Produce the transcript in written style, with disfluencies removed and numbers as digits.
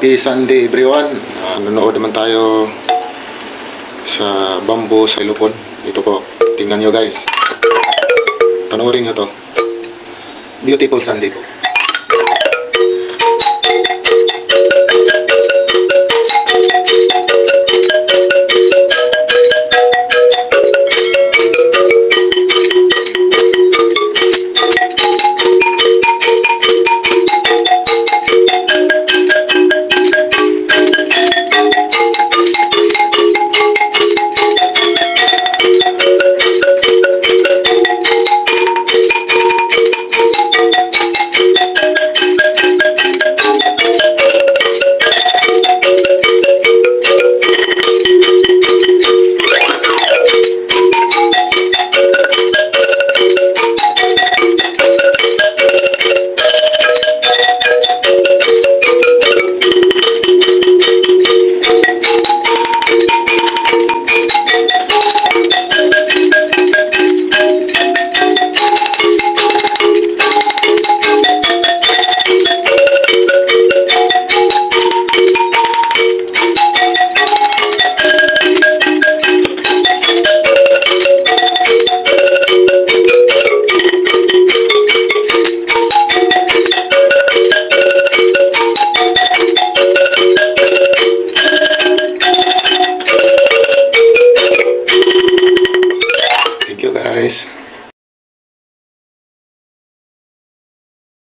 Happy Sunday, everyone. Nanonood naman tayo sa bamboo xylophone. Ito po. Tingnan nyo, guys. Panoorin nyo to. Beautiful Sunday po.